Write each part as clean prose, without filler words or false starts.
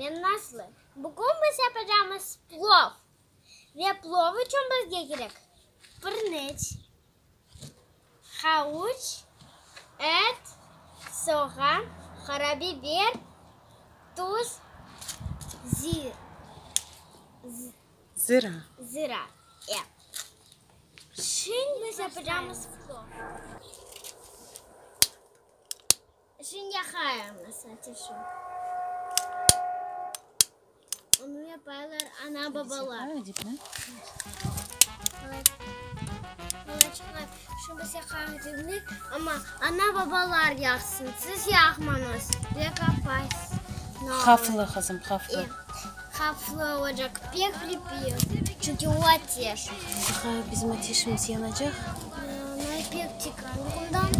Men Nazlı. Bugün biz yapacağımız plov. Ve plov içün bizge kerek pirniç, havuç, et, soğan, qarabiber, tuz, Zira. Zira, e. Şimdi biz yapacağımız plov. Şimdi yaqayımız ateşi. Onı yapaylar ana-babalar. Balaçıqlar, şimdi biz yaqayıq degil, amma ana-babalar yaqsın, siz yaqmañız, pek apaysız. Havflı, qızım, havflı. E, havflı olacaq, pek pripiyov, çünki o ateş. Bizim ateşimiz yanacaq. Pek tikan bundan.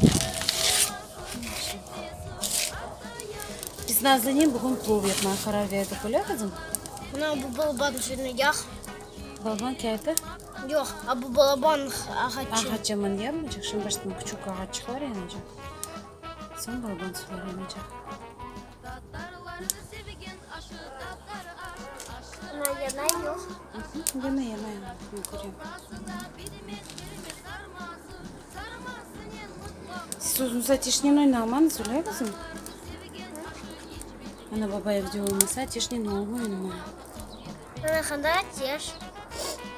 Biz Nazlınen bugün plov yapmağa qarar berdik, öyle qızım? Mına bu balaban şunı yaq. Balaban kâyda? Yoq, a bu balaban ağaçı. Ağaçı yanmaycaq, şimdi baştan küçük ağaççıqlar yanacaq, soñ balaban sular yanacaq. Mına yana yoq. Yana, yana, yana, men körem. Siz özüñiz ateşnen oynamañız, öyle qızım? Ana, baba evde olmasa, ateşnen olmay oynamağa. Ana, qanda ateş?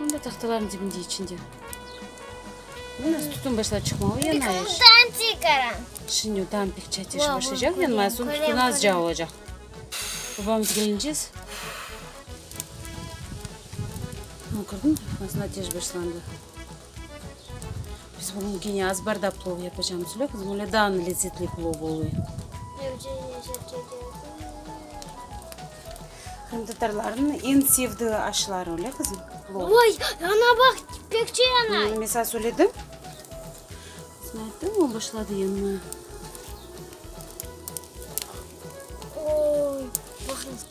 Mında tahtalarnıñ dibinde, içinde. Mına, tütün başladı çıqmağa, o yanay. Şimdi tam pek ateşi başlaycaq yanmaya, soñ tütün azca olacaq. Babamız kelince, kördiñmi, nasıl ateş başlandı. Biz bugün kene azbarda plov yapacağımız, öyle qızım? Öyle daa lezetli plov oluy. Qırımtatarlarnıñ eñ sevdiği aşları, öyle qızım? Plov. Oy, ana baq, pek şey ana. Men saña söyledim. Sen ayttıñ, o başladı yanmaya. Oy, baqıñız.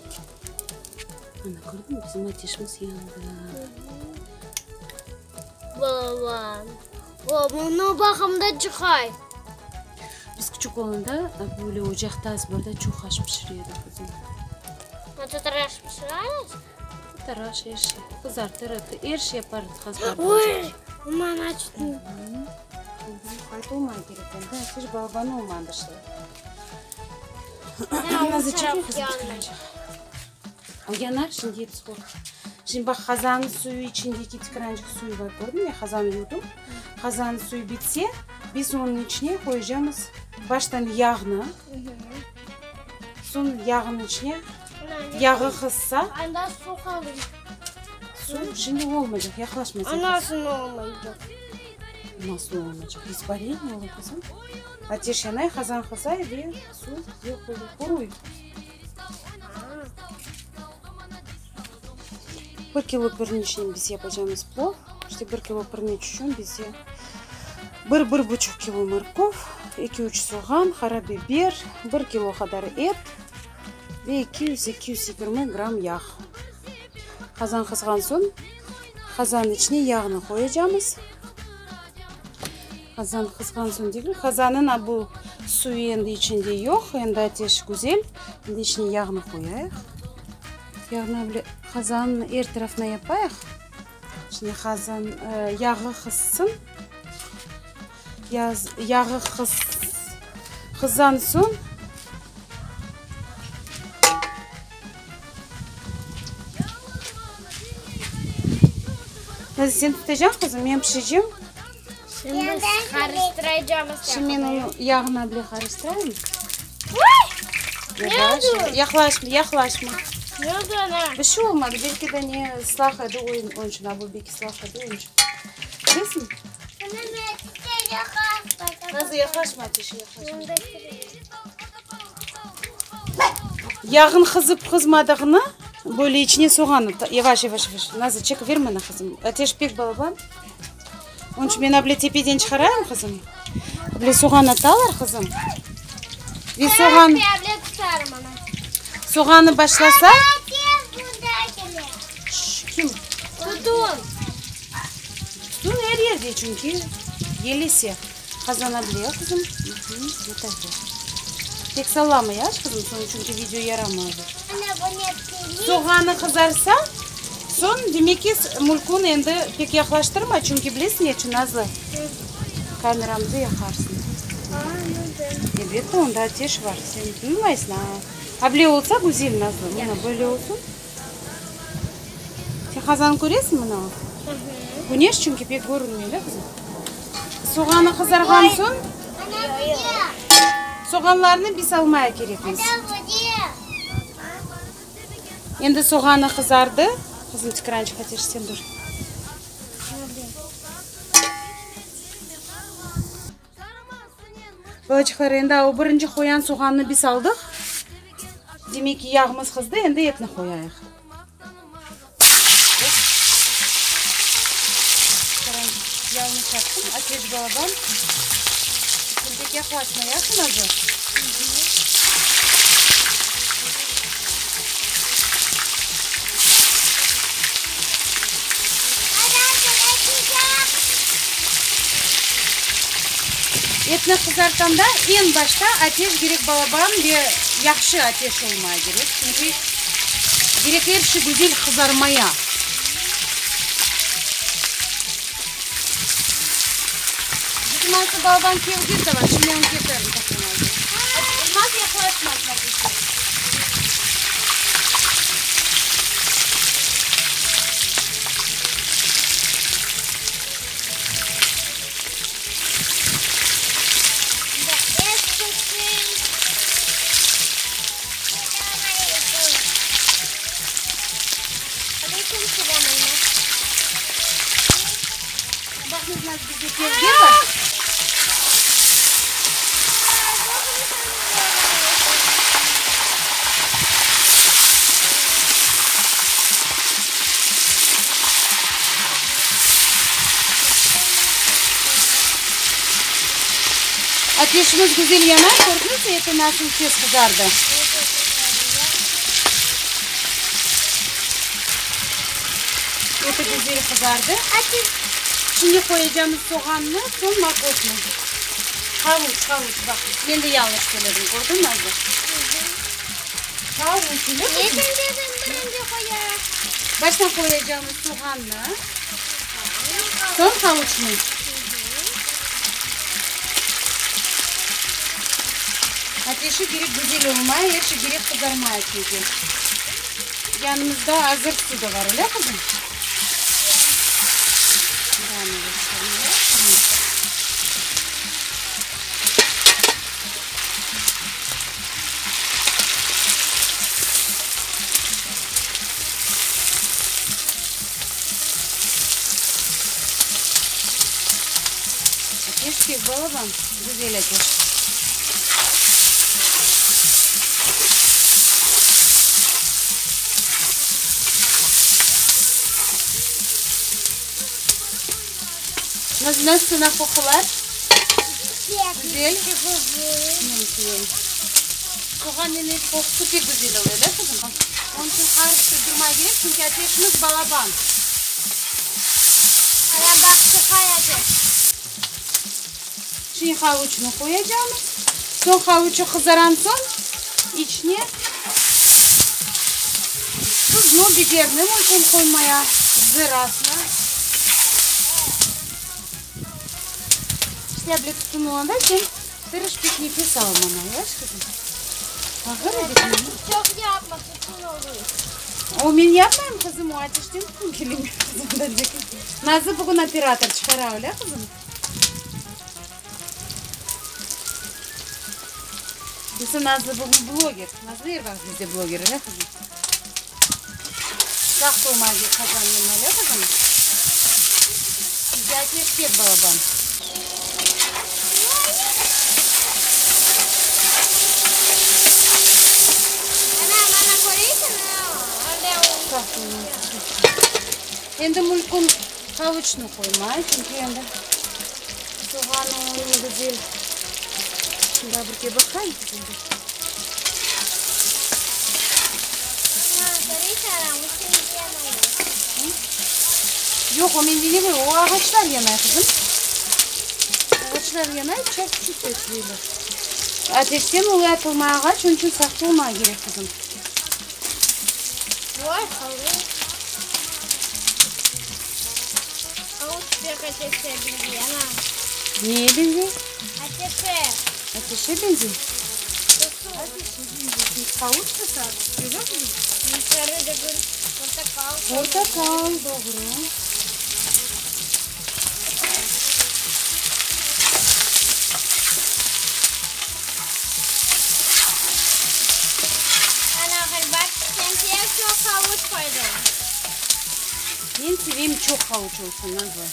Ana, kördiñmi, bizim ateşimiz yandı. Balaban. O, bunı baqımda çıqay. Biz küçük olanda böyle ocaqta azbarda çoq aş pişire edik qızım. A tatar aş pişiresiz? Tatar aş, er şey. Qızartır edik, er şey yapar edik azbarda Oy, ocaqta. aman açtım. Qayt olmay kerek endi, ateş balaban olmadı şay. Nazı çekil qızım, çıqaracaq. O yanar, şimdi episi qorqar. Şimdi baq, qazannıñ suyu içindeki tikrançıq suyu bar, kördiñmi? Men qazannı yuvdım. Qazannıñ suyu bitse, biz onıñ içine qoyacamız baştan yağnı, soñ yağnıñ içine, yağı qızsa. Anda su qalır. Su şimdi olmaycaq, yaqlaşma sen. Anasını olmaycaq. Nasıl olmaycaq? İspareniye olur, qızım. Ateş yanay, qazan qızay ve suv yoq olur, quruy. Bir kilo pirniçnen biz yapacağımız plov. İşte bir kilo pirniç içün bizge bir, bir buçuq kilo mırkov, eki, üç soğan, qara biber, bir kilo qadar et ve 200, 220 gramm yağ. Qazan qızğan soñ, qazannıñ içine yağnı qoyacağımız. Qazan qızğan soñ degil, qazannıñ a bu suyu endi içinde yoq, endi ateş güzel, endi içine yağnı qoyayıq. Yağnı bile qazannıñ er tarafına yapayıq. Şimdi qazan yağı qızsın. Yağı qızğan soñ. Nazlı, sen tutacaq qızım, men pişireceğim. Şimdi biz qarıştıracağımız. Şimdi men onı yağına bile qarıştırayım. Yavaş, yaqlaşma, yaqlaşma. Ne oldu ana? Bir şey olmadı, belki de ne ıslaq edi, onıñ içün, a bu bek ıslaq edi, onıñ içün. Bilesiñ? Nazlı, yaqlaşma ateşe, yaqlaşma. Yağın qızıp qızmadığını böyle içine soğanı, yavaş, yavaş, yavaş, Nazlı, çek, ver mana, qızım, ateş pek balaban. Onıñ içün men able tepeden çıqarayım, qızım. Able soğan atalar, qızım. Ve soğan, soğanı başlasa. Kim? Tutun. Tutun er yerde, çünki yel ese. Qazana bile, qızım. Pek sallama, yaş qızım, soñ çünki video yaramay olur. Soğanı qızarsa, soñ, demek ki, mülkün endi pek yaqlaştırma, çünki bilesiñ neçün, Nazlı? Kameramızı yaqarsıñ. Elbette, onda ateş bar, sen duymaysıñ, a? A bile olsa güzel, Nazlı, mına böyle olsun. Sen qazannı köresiñ mına? Güneş çünki pek körünmey, da, qızım? Soğanı qızarğan soñ, soğanlarnı biz almaya kerekmiz. Endi soğanı qızardı. Qızım, tikrançıq ateş, sen dur. Balaçıqlar, endi o birinci qoyan soğannı biz aldıq. Demek ki, yağımız qızdı, endi etni qoyayıq. Yağını çattım, ateş balaban. Sen pek yaqlaşma, yahşı Nazlı? Etni qızartanda eñ başta ateş kerek balaban ve yahşı ateş olmaya kerek, çünki kerek er şey güzel qızarmaya. Bizim ansı balaban kevgir de bar, şimdi onı ketiririm toqtamay. Elmaz yaqlaşmasın ateşke. Baqıñız, bizde kevgir bar. Ateşimiz güzel yana, kördiñizmi, eti nasıl tez qızardı. Eti güzel qızardı. Şimdi qoyacağımız soğannı, soñ morkovnı. Havuç, havuç, baq, men de yañlış söyledim, kördiñmi, Nazlı? Havuç, öyle qızım? Baştan qoyacağımız soğannı, soñ havuçnı. Ateşi kerek güzel olmay, er şey kerek qızarmay çünki. Yanımızda azır su da bar, öyle qızım? Ateş pek balaban, güzel ateş. Nasıl qoqular? Güzel. Soğannen et qoqusı pek güzel oluyor, da qızım? Onıñ içün qarıştırıp durmaq kerek, çünki ateşimiz balaban. Ana baq, çıqay ateş. Şimdi havuçnı qoyacağımız. Soñ havuçı qızaran soñ, içine tuznı, biberni mümkün qoymaya, zırasını. İşte, bile tutun olanda sen tırış pek nefes almama, yaş qızım. Ağır ebet. Çoq yapma, tütün olur. O men yapmayım, qızım, o ateşten tütün kele. Nazlı bugün operator çıqara, öyle qızım? Bizim Nazlı bugün bloger. Nazlı er vaqıt bizde bloger, öyle qızım? Saqt olma qazannen, öyle qızım? Bizde ateş pek balaban. Ana, mana köreysiñ, Saqt olma. Endi mülkün havuçnı qoymay, çünki endi soğanı onıñ güzel. Daa bir kere baqayım. Yoq, o mende ne o ağaçlar yanay, qızım. Ağaçlar yanay, çat-çut etmeyler. Ateşten olay atılmay ağaç, onıñ içün saqt olmaq kerek, qızım. Voy, havuç. Havuç pek ateşe beñzey, ana. Neye beñzey? Ateşe. Ateşe beñzey? Ateşe beñzey. Havuç da sarı, öyle mi? Sarı degil, portaqal. Portaqal, doğru. Ana, baq, sen pek çoq havuç qoydıñ. Men sevem çoq havuç olsun, Nazlı.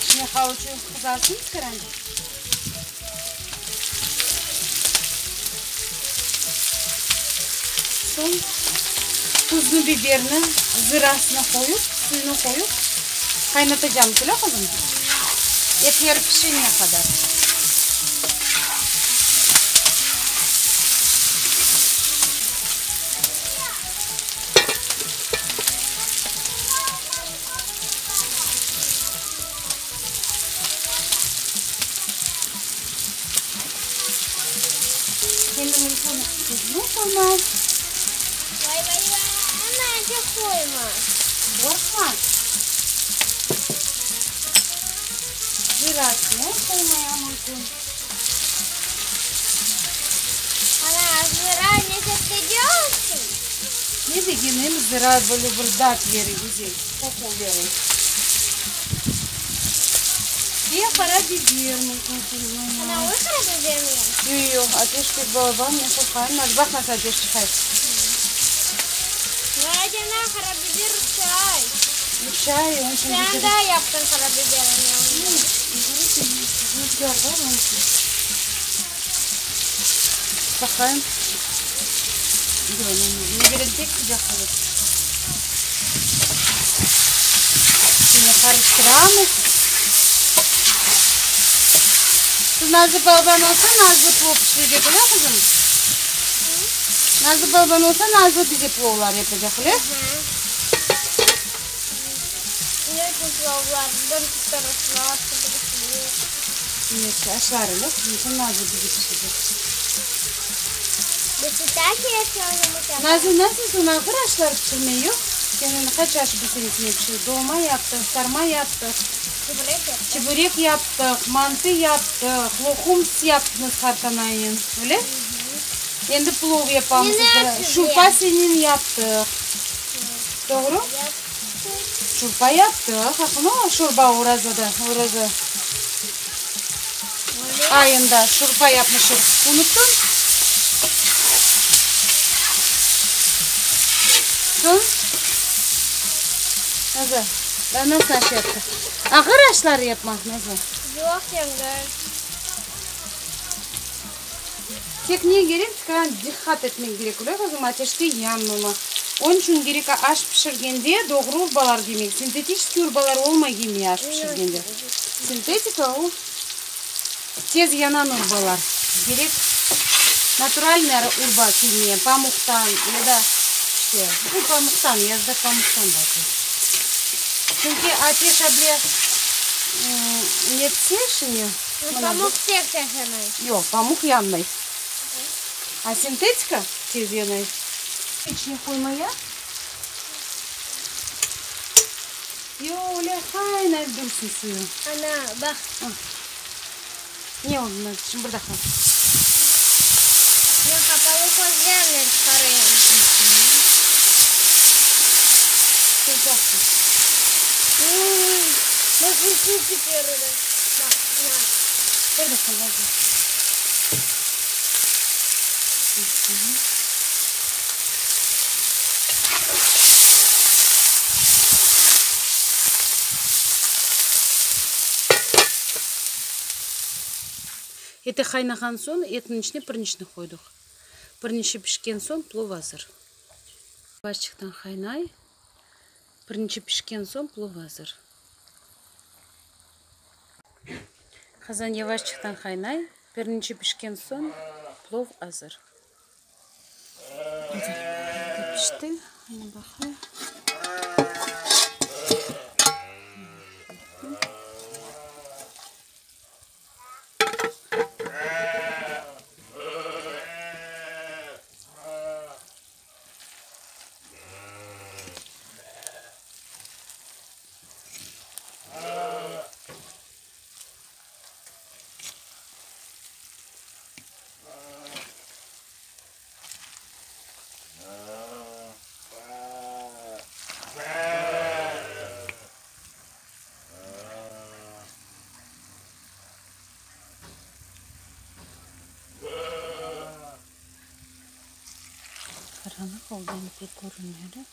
Şimdi havuçı qızarsın qırancıq. Soñ tuznı, biberni, zırasını qoyup, suyunı qoyup qaynatacağım, öyle qızım? Etler pişene qadar. Endi mümkün tuznı qoyma. Vay, vay, vay, ana, çoq qoyma. Qorqma. Zirasını qoymaya mümkün. Ana, zira ne yapacaqsıñ? Ne degenim, zira böyle bir dat bere, güzel qoqu bere. Ve qara biber mümkün qoymaya. Ana, o qara biber mi? Yoq, yoq, ateş pek balaban, men qorqayım. Nazlı, baq nasıl ateş çıqay. Vay, ana, qara biber uçay. Uçay, onıñ içün. Sen daa yaptıñ qara biber, ana. Rüzgâr bar, onıñ içün. Baqayım. Neberem pek sıcaq olur. Şimdi qarıştıramız. Şu Nazlı balaban olsa Nazlı plov pişirecek öyle qızım? Nazlı balaban olsa Nazlı bize plovlar yapacaq öyle? Ne içün plovlar? Birisi sarıslar, birisi Evet, aşlar öyle qızım, sen Nazlı bize pişirecek. Nazlı, nasıl sen ağır aşlar pişirmey yoq? Sen endi qaç aş bir senesine pişir? Dolma yaptıq, sarma yaptıq, çeburek yaptıq, mantı yaptıq, loqum yaptıñız qartanaynen, öyle? Endi plov yapamız, şurpa senen yaptıq. Doğru? Şurpa yaptıq, aqlıma şorba orazada, oraza ayında şurpa yapmışıq. Unuttıñ? Soñ? Nazlı, daa nasıl aş yaptıq? Ağır aşlar yapmaq, Nazlı? Yoq, yengil. Tek ne kerek, diqqat etmek kerek, öyle qızım, ateşte yanmamaq. Onıñ içün kerek aş pişirgende doğru urbalar kiymek, sintetiçeskiy urbalar olmay kiymey aş pişirgende. Sintetika o, tez yanan urbalar. Kerek naturalnıy urba kiymeye, pamuqtan ya da işte, bu pamuqtan, yazda pamuqtan belki. Çünki ateş able netse şimdi. Pamuq tez yanmay. Yoq, pamuq yanmay. A sintetika tez yanay. İçine qoymaya. Yoq, öyle qaynayıp dursun suyu. Ana, baq. Ne oldı, Nazlı? Şimdi bir daqqa. Men qapalı közlerimnen çıqarayım. Sen çoqsın. Nasıl suv köterildi. Baq, ana. Bir daqqa, Nazlı. Eti qaynağan soñ, etniñ içine pirinçni qoydıq. Pirinçi pişken soñ, plov azır. Yavaşçıqtan qaynay. Pirinçi pişken soñ, plov azır. Qazan yavaşçıqtan qaynay. Pirinçi pişken soñ, plov azır. Pişti. Ana baqayıq. Aşağanı al dente körünmedi.